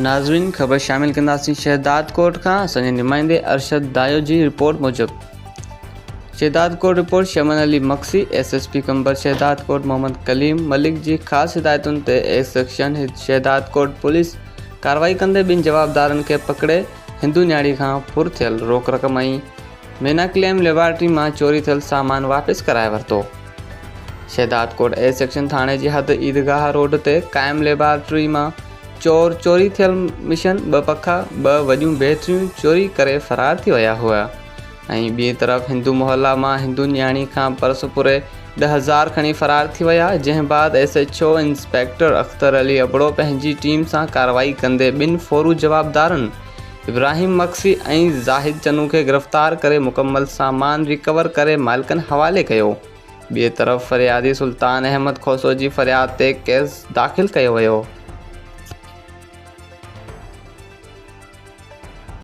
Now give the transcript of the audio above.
ناظرين خبر شامل ڪنداسين شهدادڪوٽ کان اسان جي نمائندي ارشد دايو جي رپورٽ موجب Shahdadkot report Shaman Ali Magsi S S P Qambar Shahdadkot Muhammad Kaleem Malik جي خاص هدايتن تي اي سيڪشن شهدادڪوٽ پوليس ڪارروائي ڪندي ٻن جوابدارن کي پڪڙي هندو نياڻي کان ڦر ٿيل روڪ رقم ۽ مينا ڪليم ليبارٽري مان چوري ٿيل سامان واپس ڪرائي ورتو. شهدادڪوٽ اي سيڪشن ٿاڻي جي حد عيدگاهه روڊ تي قائم ليبارٽري مان چور چوري ٿيل مشن، ٻه پکا، ٻه وڏيون بيٽريون چوري ڪري فرار ٿي ويا هئا ۽ ٻئي طرف هندو محلا مان هندو نياڻي کان پرس ڦري 10,000 کڻي فرار ٿي ويا جنهن بعد S H O inspector Akhtar Ali Abro پنهنجي ٽيم سان ڪارروائي ڪندي ٻن ڦورو جوابدارن ابراهيم مگسي ۽ زاهد چنو کي گرفتار ڪري مڪمل سامان ريڪور ڪري مالڪن حوالي ڪيو. ٻئي طرف فريادي سلطان احمد کوسو جي فرياد تي ڪيس داخل ڪيو ويو.